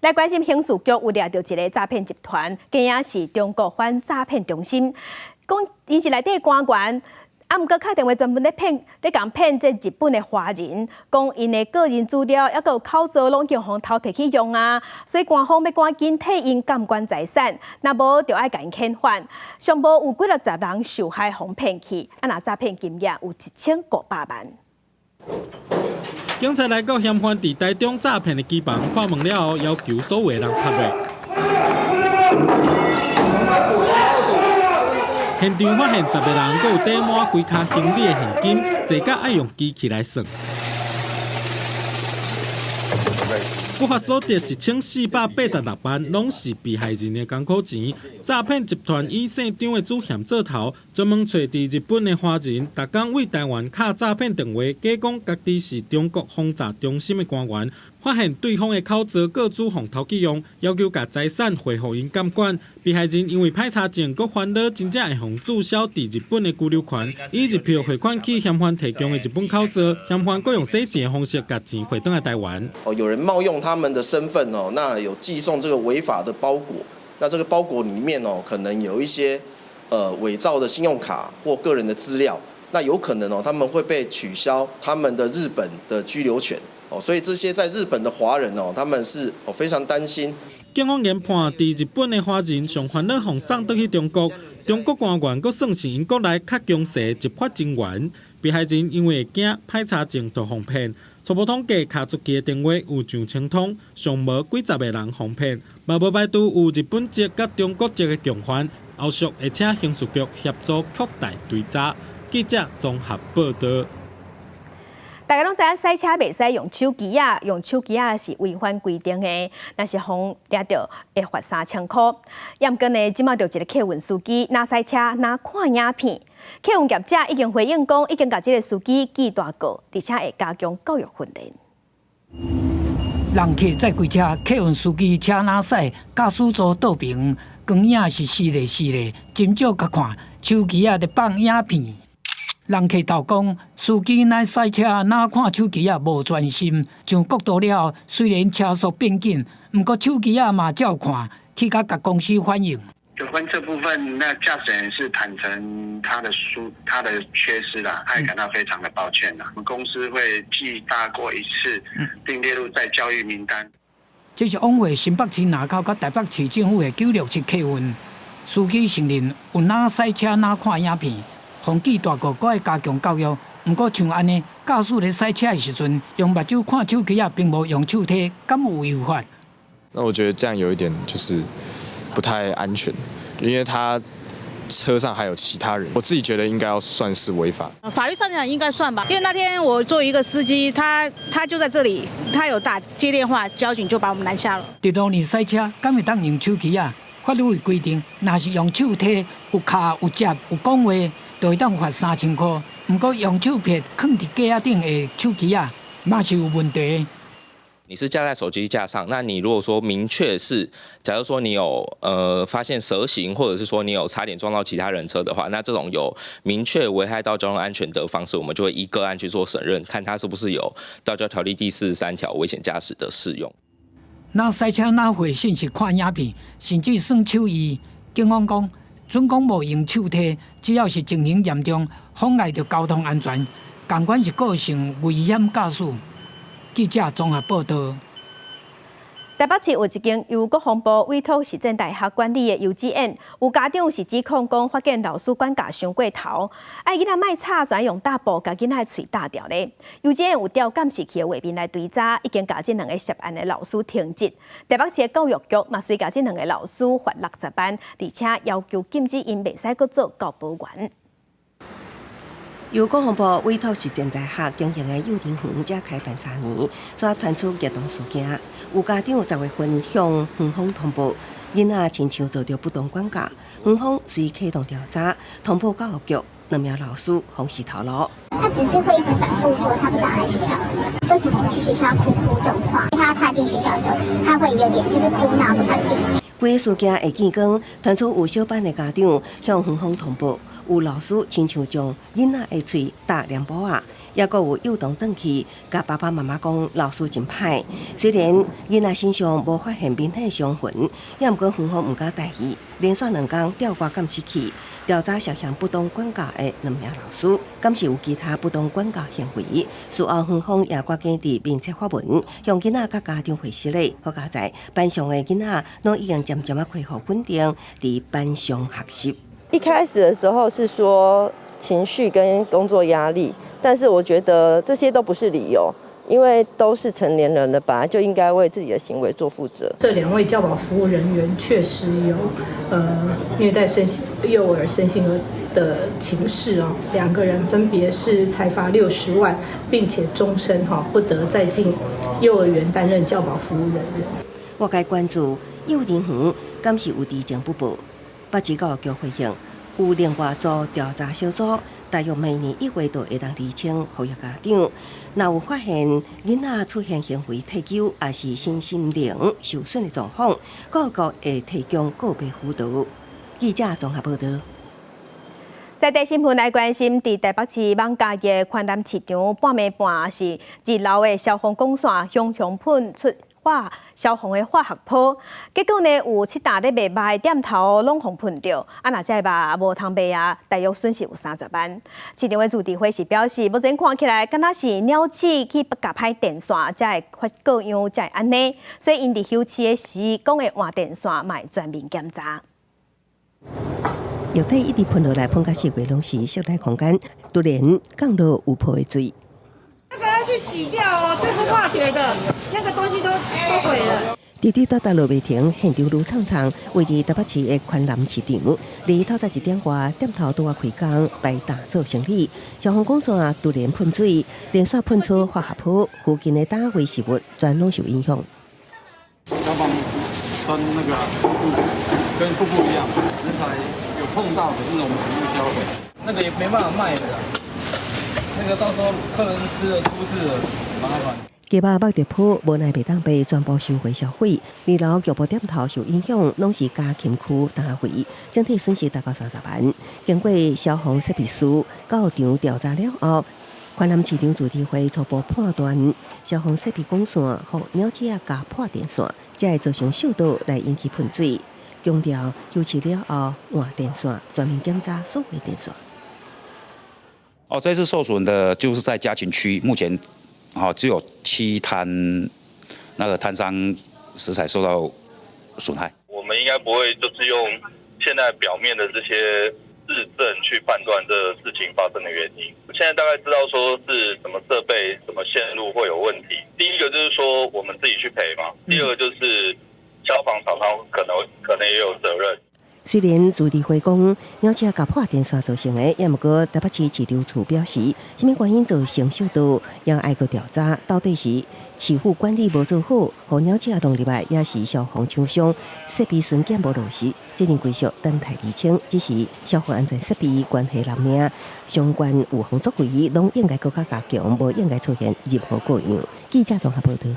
來關心刑事局有掠著一个詐騙集團，竟然是中國反詐騙中心，講𪜶是內底官員，啊，毋過敲電話專門咧騙，咧共騙這日本的華人，講𪜶的個人資料，猶閣有口座攏予人偷提去用啊，所以官方欲趕緊替𪜶監管財產，若無就愛共𪜶遣返。上無有幾若十人受害，予騙去，啊，若詐騙金額有1500萬。警察來到嫌犯佇台中詐騙的機房，破門了後，要求所有的人趴落。現場發現10個人，閣有綴滿規跤行李的現金，濟甲愛用機器來算。不法所得1486萬，攏是被害人的艱苦錢。詐騙集團以姓張的主嫌做頭，專門揣佇日本的華人，逐工對台灣敲詐騙電話，假講家己是中國防詐中心的官員，發現對方的口座個資予偷去用，要求共財產匯予𪜶監管。被害人因為歹查證，閣煩惱，真正會予註銷佇日本的居留權，以日票匯款去嫌犯提供的日本口座，嫌犯閣用洗錢的方式共錢匯轉來台灣。哦，有人冒用他們的身份哦，那有寄送這個違法的包裹，那這個包裹裡面哦，可能有一些偽造的信用卡或個人的資料，那有可能哦，他們會被取消他們的日本的居留權哦，所以這些在日本的華人哦，他們是哦非常擔心。警方研判，佇日本的華人上煩惱，予送轉去中國，中國官員閣算是𪜶國內較強勢的執法人員。被害人因為會驚歹查證就予騙，初步統計敲出去的電話有上千通，上無幾十個人予騙，嘛無排除有日本籍佮中國籍的共犯，後續會請刑事局協助擴大追查。記者綜合報導。大家攏知影，駛車袂使用手機仔，用手機仔是違反規定的，若是予掠著會罰3000箍。也毋過呢，這馬就一个客運司機，若駛車若看影片，客運業者已經回應講，已經共這个司機記大過，而且會加強教育訓練。人客載櫃車，客運司機車若駛，駕駛座倒爿，光影是爍咧爍咧，真少共看手機仔佇放影片。人客投講，司機若駛車若看手機仔無專心，上國道了後，雖然車速變緊，毋過手機仔嘛照看，去共共公司反映。有關這部分，那駕駛員是坦承他的疏他的缺失啦，他也感到非常的抱歉啦。我們公司會記大過一次，並列入再教育名單。這是往回新北市林口佮台北市政府的967客運，司機承認有若駛車若看影片。予記大過，閣愛加強教育。毋過像按呢，駕駛咧駛車的時陣，用目睭看手機仔，並無用手提，敢有違法？那我覺得這樣有一點就是不太安全，因為他車上還有其他人，我自己覺得應該要算是違法。法律上講應該算吧，因為那天我作為一個司機，他就在這裡，他有打接電話，交警就把我們攔下了。佇路面駛車，敢會當用手機仔？法律有規定，若是用手提，有敲有接有講話，就會當罰3000箍。毋過用手撇囥佇架仔頂的手機仔，嘛是有問題。你是架在手機架上，那你如果說明確是，假如說你有發現蛇行，或者是說你有差點撞到其他人車的話，那這種有明確危害到交通安全的方式，我們就會依個案去做審認，看他是不是有道交條例第43條危險駕駛的適用。若賽車若回信是看影片，甚至耍手藝，警方講，準講無用手提，只要是情形嚴重，妨礙著交通安全，仝款是構成危險駕駛。記者綜合報導。台北市有一間由國防部委託實踐大學管理的幼稚園，有家長是指控講發現老師管教傷過頭，愛囡仔莫吵，全用貼布共囡仔的喙貼牢咧。幼稚園有調監視器的畫面來追查，已經共這兩个涉案的老師停職。台北市的教育局嘛，隨共這兩个老師罰60萬，而且要求禁止𪜶袂使閣做教保員。由國防部委託實踐大學經營的幼兒園，才開辦3年，煞傳出虐童事件。有家長10月份向園方通報，囡仔親像遭著不當管教，園方隨啟動調查，通報教育局，兩名老師予時頭路。他只是會一直反覆說他不想來學校，為什麼我去學校哭哭這種話？他踏進學校的時候，他會有點就是哭鬧，不想進去。規个事件會見光，傳出有小班的家長向園方通報，有老師親像將囡仔的喙貼黏布仔，抑閣有幼童轉去，共爸爸媽媽講老師真歹。雖然囡仔身上無發現明顯傷痕，抑毋過園方毋敢大意，連續2工調掛監視器調查涉嫌不當管教的兩名老師，敢是有其他不當管教行為。事後園方也趕緊佇面冊發文，向囡仔佮家長回釋咧。好佳哉，班上的囡仔攏已經漸漸仔恢復穩定，佇班上學習。一開始的時候是說情緒跟工作壓力，但是我覺得這些都不是理由，因為都是成年人了，本來就應該為自己的行為做負責。這兩位教保服務人員確實有虐待身心幼兒身心的情事哦，兩個人分別是裁罰60萬，並且終身哈不得再進幼兒園擔任教保服務人員。外界關注幼兒園敢是有知情不報？北市教育局回應，有另外組調查小組，大約明年1月就會當釐清予家長。若有發現囡仔出現行為退勼，抑是身心靈受損的狀況，教育局會提供個別輔導。記者綜合報導。在地新聞來關心，佇台北市艋舺的寬南市場半暝半是二樓的消防管線雄雄噴出化消防的化學泡，結果呢有7擔咧賣肉的店頭攏予噴著，啊若這肉無通賣啊，大約損失有30萬。市場的自治會是表示，目前看起來敢若是鳥鼠去共歹電線，才會發過樣，才會按呢，所以𪜶佇休市的時講會換電線，嘛會全面檢查。液體一直噴落來，噴到四圍攏是室內空間，突然降落有泡的水。這個要去洗掉哦，這是化學的，那個東西都毀了。滴滴答答落袂停，現場愈悖悖。位佇台北市的寬南市場，離透早1點外，店頭拄仔開工擺檔做生意，消防管線突然噴水，連續噴出化學泡，附近的單位食物全攏受影響。消防栓那個跟瀑布一樣，食材有碰到的那種全部銷毀，那個也沒辦法賣的啦。那個到時候客人吃了出事了，麻煩。雞肉肉著泡，無奈袂當被全部收回銷毀。二樓局部店頭受影響，攏是家禽區單位，整體損失達到30萬。經過消防設備師到場調查了後，寬南市場自治會初步判斷，消防設備管線予鳥鼠仔咬破電線，才會造成燒到來引起噴水。強調休市了後換電線，全面檢查所有電線。哦，這次受損的就是在家禽區，目前，只有7攤那個攤商食材受到損害。我們應該不會就是用現在表面的這些事證去判斷這個事情發生的原因。現在大概知道說是什麼設備、什麼線路會有問題。第一個就是說我們自己去賠嘛，第二個就是消防廠商可能也有責任。雖然自治會講鳥鼠咬破電線造成的，也毋過台北市市場處表示，啥物原因造成燒到，也愛閣調查，到底是市府管理無做好，予鳥鼠弄入來，抑是消防廠商設備巡檢無落實，責任歸屬等待釐清。只是消防安全設備關係人命，相關有防作為，攏應該閣較加強，無應該出現任何過樣。記者綜合報導。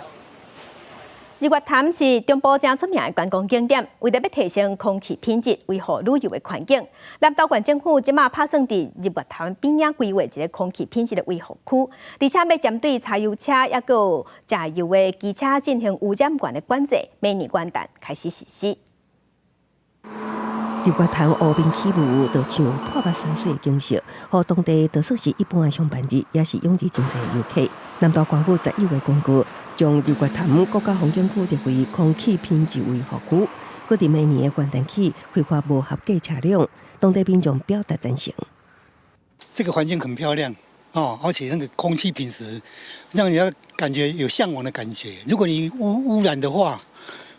日月潭是中部誠出名的觀光景點，為著欲提升空氣品質、維護旅遊的環境，南投縣政府這馬拍算佇日月潭邊仔規劃一個空氣品質的維護區，而且欲針對柴油車抑閣有食油的機車進行污染源的管制，明年元旦開始實施。日月潭湖面起霧，就像破目山水的景色，予當地就算是一般的上班日，也是湧入真濟遊客。南投縣府11月公告，將日月潭國家風景區列為空氣品質維護區，閣佇明年的元旦起開罰無合格車輛，當地民眾表達贊成。這個環境很漂亮哦，而且那個空氣品質，讓人家感覺有嚮往的感覺。如果你污染的話，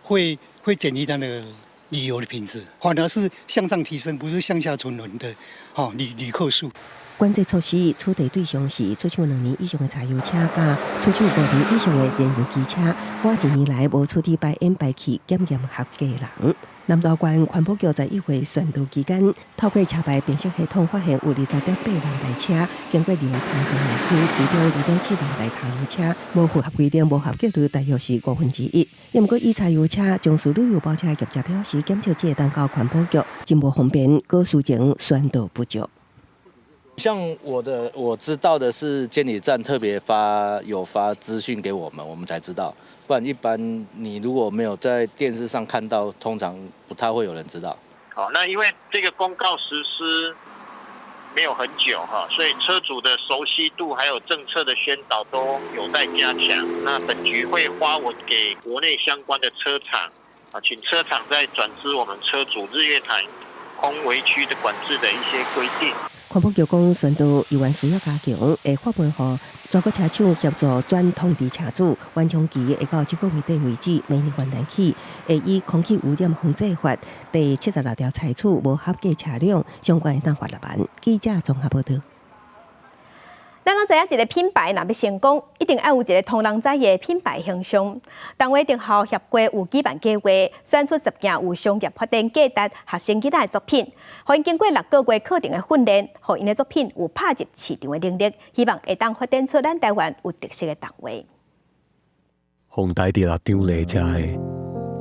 會減低它的旅遊的品質，反而是向上提升，不是向下沉淪的。哦，旅客數。管制措施處罰對象是出廠2年以上的柴油車，佮出廠5年以上的燃油機車，滿一年來無取得排煙排氣檢驗合格的人。南投縣環保局11月宣導期間，透過車牌辨識系統發現有23.8萬台車經過日月潭營業區，其中2.4萬台柴油車無符合規定、無合格率大約是1/5。毋過以柴油車從事旅遊包車業者表示，檢測這個當交環保局真無方便，閣事前宣導不足。像我知道的是監理站特別有發資訊給我們，我們才知道。不然一般你如果沒有在電視上看到，通常不太會有人知道。好，那因為這個公告實施沒有很久哈，所以車主的熟悉度還有政策的宣導都有待加強。那本局會發文給國內相關的車廠啊，請車廠再轉知我們車主日月潭空危區的管制的一些規定。環保局講，宣導猶原需要加強，會發文予全國車廠協助轉通知車主，緩衝期會到這個月底為止，明年元旦起會依空氣污染防制法第76條採取無合格車輛相關會當罰6萬。記者綜合報導。咱攏知影一個品牌若欲成功，一定愛有一個予人知的品牌形象。動畫特效協會有舉辦計劃，選出10件有商業發展價值學生囡仔的作品，予𪜶經過6個月課程的訓練，予𪜶的作品有拍入市場的能力，希望會當發展出咱台灣有特色的動畫。風台佇六張犁遮的，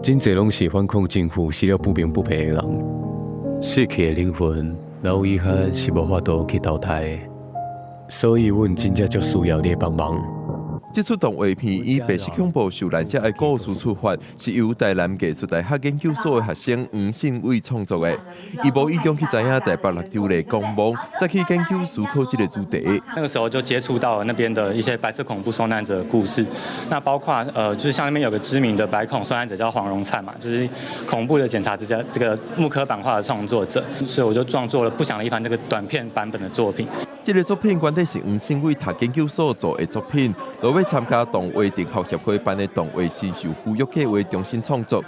真濟攏是反抗政府、死了不明不白的人，死去的靈魂，老遺憾是無法度去投胎的。所以，阮真正足需要你的幫忙。這齣動畫片以白色恐怖受難者的故事出發，是由台南藝術大學研究所的學生黃信偉創作的。伊無意中去知影台北六張犁公墓，才去研究思考這個主題。那個時候就接觸到了那邊的一些白色恐怖受難者的故事。那包括就是像那邊有個知名的白恐受難者叫黃榮燦嘛，就是恐怖的檢察之家這個木刻版畫的創作者，所以我就創作了《不祥的一番》這個短片版本的作品。這個作品原底是黃信偉讀研究所做的作品，落尾參加動畫特效協會辦的動畫新秀孵育計劃重新創作。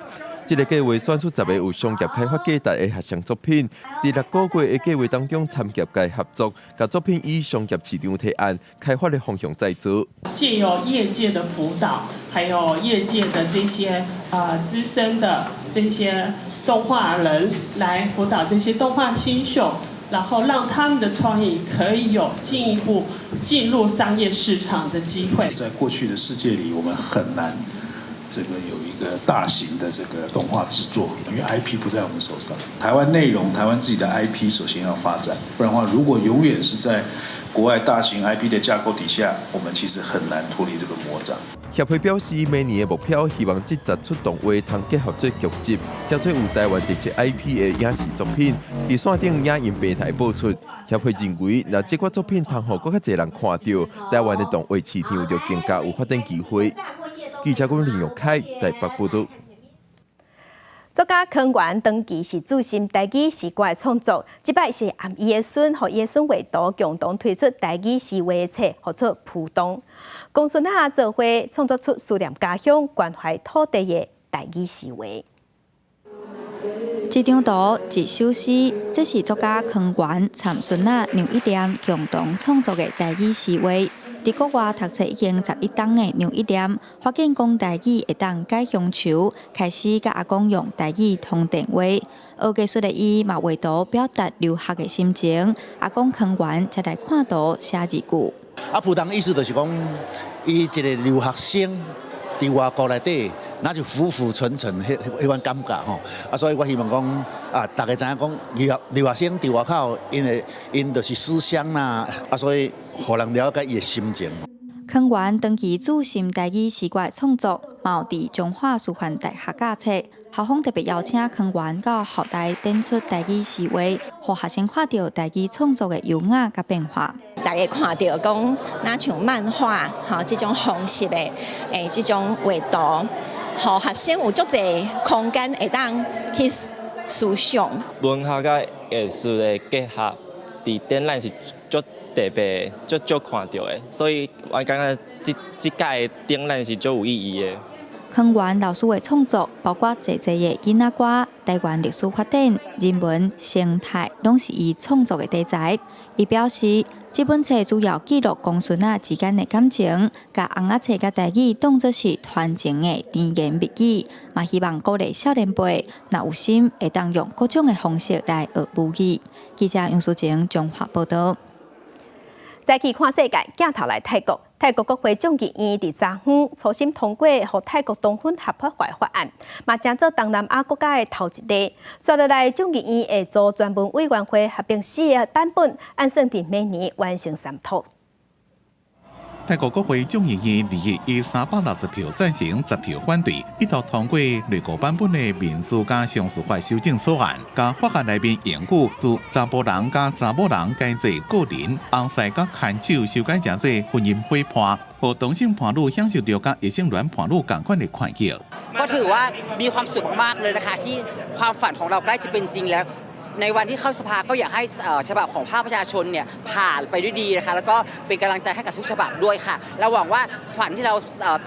這個計劃選出10個有商業開發價值的學生作品，佇6個月的計劃當中參業界合作，共作品以商業市場提案開發的方向再做。藉由業界的輔導，還有業界的這些資深的這些動畫人來輔導這些動畫新秀。然後讓他們的創意可以有進一步進入商業市場的機會。在過去的世界裡，我們很難這個有一個大型的這個動畫製作，因為 IP 不在我們手上。台灣內容，台灣自己的 IP 首先要發展，不然的話，如果永遠是在國外大型 IP 的架構底下，我們其實很難脫離這個魔掌。協會表示，明年的目標希望這10齣動畫通結合做劇集，製作有台灣特色 IP 的影視作品，佇線頂影音平台播出。協會認為，若這款作品通予閣較濟人看著，台灣的動畫市場就更加有發展機會。記者郭林玉凱台北報導。作家康源長期是注心台語詩歌的創作，這擺是和伊的孫，予伊的孫畫圖共同推出台語詩畫冊，號做《浮動》。公孫仔做伙創作出思念家鄉、關懷土地的台語詩畫。一張圖，一首詩，這是作家康源參孫仔梁一念共同創作的台語詩畫。佇國外讀冊已經11冬的梁一念，發現講台語會當解鄉愁，開始佮阿公用台語通電話。學藝術的伊嘛畫圖表達留學的心情，阿公康源才來看圖寫字句。啊，浮動意思就是講，伊一個留學生佇外國內底，那就浮浮沉沉，彼彼款感覺吼。啊，所以我希望講啊，大家知影講留學生佇外口，𪜶的𪜶就是思鄉啦，啊，所以予人了解伊的心情。康源長期注心台語詩歌創作，嘛有佇彰化師範大學教冊。校方特別邀請康源到校內展出台語詩畫，予學生看著台語創作的優雅佮變化。大家看著講，若像漫畫吼這種方式的這種畫圖，予學生有足濟空間會當去思想。文學佮藝術的結合，佇展覽是足特別、足少看著的，所以我感覺這這屆的展覽是足有意義的。康源老師的創作，包括濟濟的囡仔歌、台灣歷史發展、人文、生態，攏是伊創作的題材。伊表示，這本冊主要記錄公孫仔之間的感情，共尪仔冊佮台語當作是傳情的甜言蜜語，嘛希望鼓勵少年輩，若有心會當用各種的方式來學母語。記者楊淑晴綜合報導。再去看世界，鏡頭來泰國。泰國國會眾議院佇昨昏初審通過，予泰國同婚合法化法案，嘛成做東南亞國家的頭一例。紲落來，眾議院會組專門委員會合併四个版本，按算佇明年完成三讀。泰國國會眾議院二日以360票贊成、10票反對，一致通過內閣版本的民事佮商事法修正草案，共法案內面用語自查埔人佮查某人改做個人，翁婿佮牽手修改成做婚姻伙伴，予同性伴侶享受著佮異性戀伴侶仝款的權益。ก็ถือว่ามีความสุขมากๆเลยนะคะที่ความฝันของเราใกล้จะเป็นจริงแล้วในวันที่เข้าสภาก็อยากให้ฉบับของภาคประชาชนเนี่ยผ่านไปด้วยดีนะคะแล้วก็เป็นกำลังใจให้กับทุกฉบับด้วยค่ะเราหวังว่าฝันที่เรา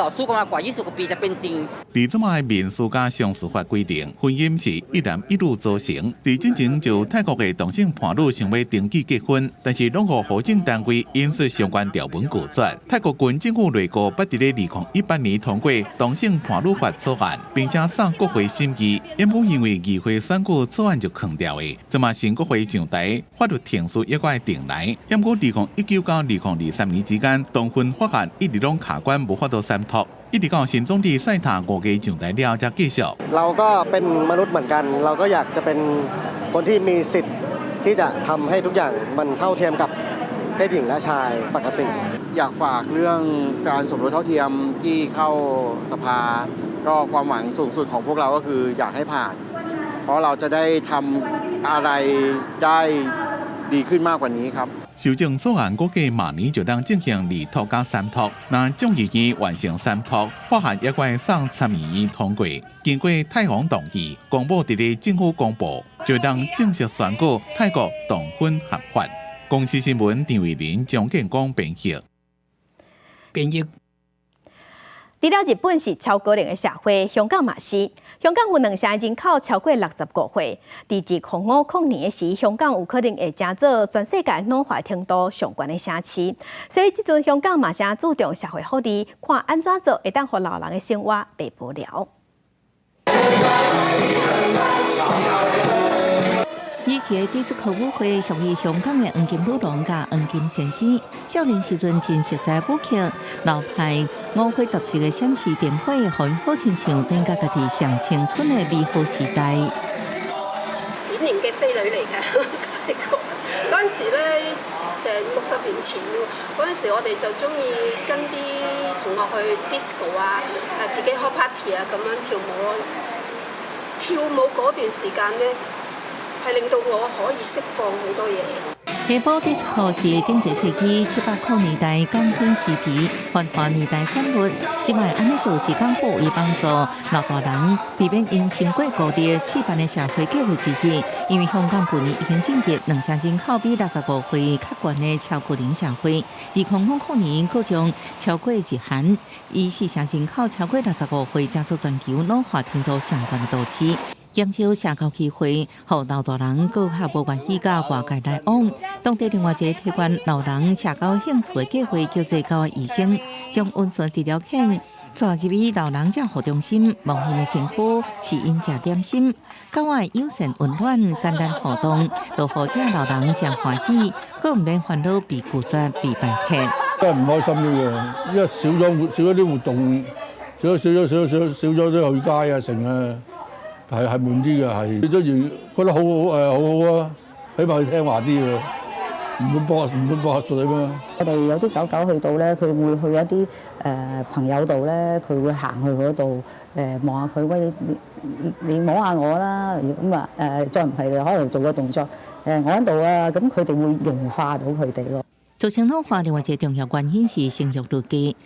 ต่อสู้กันมากว่า 20 กว่าปีจะเป็นจริง佇這擺民事佮商事法規定，婚姻是一男一女組成。佇進前就泰國的同性伴侶想欲登記結婚，但是攏予戶政單位引述相關條文拒絕。泰國軍政府內閣捌佇咧2018年通過同性伴侶法草案，並且送國會審議，毋過因為議會選舉草案就囥掉的。這馬新國會上台，法律程序猶閣愛重來。毋過2019到2023年之間，同婚法案一直攏卡關，無法度三讀，一直到新總理賽塔5月上台了，才繼續。เราก็เป็นมนุษย์เหมือนกันเราก็อยากจะเป็นคนที่มีสิทธิ์ที่จะทำให้ทุกอย่างมันเท่าเทียมกับเพศหญิงและชายปกติ อยากฝากเรื่องการสมรสเท่าเทียมที่เข้าสภาก็ความหวังสูงสุดของพวกเราก็คืออยากให้ผ่านเพราะเราจะได้ทำอะไรได้ดีขึ้นมากกว่านี้ครับ 修正草案估計明年就當進行二讀佮三讀，若眾議院完成三讀，法案猶閣愛送參議院通過，經過泰王同意，公布佇咧政府公布，就當正式宣告泰國同婚合法。公視新聞張慧玲、張建光編譯。編譯。除了日本是超高齡的社會，香港嘛是。香港有兩成人口超過65歲。佇2050年的時，香港有可能會成做全世界老化程度上懸的城市。所以這陣香港嘛誠注重社會福利，看按怎做會當予老人的生活袂無聊。以前迪斯科舞會屬於香港的黃金女郎佮黃金先生，少年時陣真熟悉舞曲，老派五花十色的閃示燈火，予𪜶好親像轉到家己上青春的美好時代。典型嘅飛女嚟嘅，細個嗰陣時咧，成60年前喎，嗰陣時我哋就鍾意跟啲同學去 disco 啊，自己開 party 啊咁樣跳舞咯。跳舞嗰段時間咧，係令到我可以釋放好多嘢。黑波 disco 是頂個世紀七八零年代港興時期繁華年代產物，這擺按呢做是港府為幫助老大人避免𪜶傷過孤立，試辦的社會計畫之一。因為香港舊年已經進入兩成人口比65歲較懸的超高齡社會，2000年閣將超過一項，以四成人口超過65歲，成做全球老化程度上懸的都市。減少社交機會，予老大人閣較無願意佮外界來往。當地另外一個提供老人社交興趣的計劃，叫做狗仔醫生，將溫泉治療犬帶入去老人照護中心，望𪜶的身軀，飼𪜶食點心，狗仔友善溫暖，簡單互動，都予這老人誠歡喜，閣毋免煩惱被拒絕、被排斥。真係唔開心啲嘅，因為少咗啲活動，少少咗少少少咗啲去街啊，成啊，係係悶啲嘅係。都仍覺得好好誒，好好啊，起碼佢聽話啲啊，唔會搏唔會搏嘴嘛。我哋有啲狗狗去到咧，佢會去一啲朋友度咧，佢會行去嗰度望下佢，喂，你摸下我啦，咁啊再唔係可能做個動作我喺度啊，咁佢哋會融化到佢哋咯。造成老化另外一個重要原因是生育率低。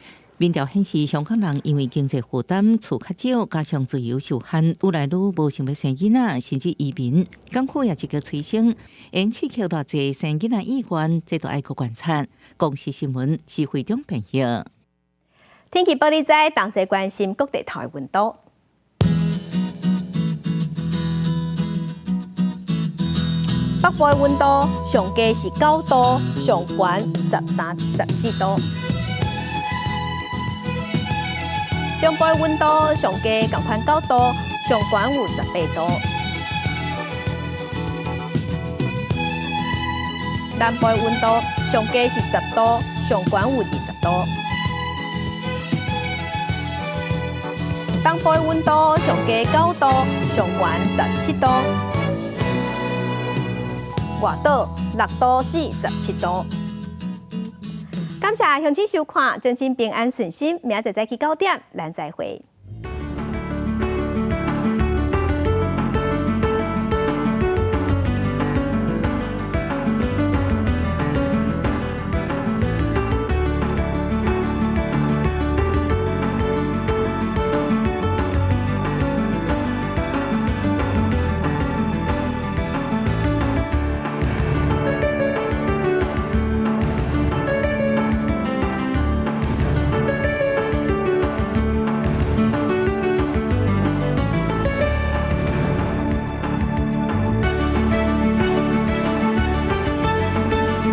民調顯示，香港人因為經濟負擔、厝較少，加上自由受限，愈來愈無想欲生囡仔，甚至移民。港府也積極催生，會刺激偌濟生囡仔意願，這都愛閣觀察。公視新聞是會長編譯。天氣報你知，同齊關心各地頭的溫度。北部的溫度上低是9度，上懸13、14度。中部的溫度上低仝款9度，上懸有18度。南部的溫度上低是10度，上懸有20度。東部的溫度上低9度，上懸17度。外島6度至17度。感謝鄉親收看，祝恁平安順心，明仔載早起9點，咱再會。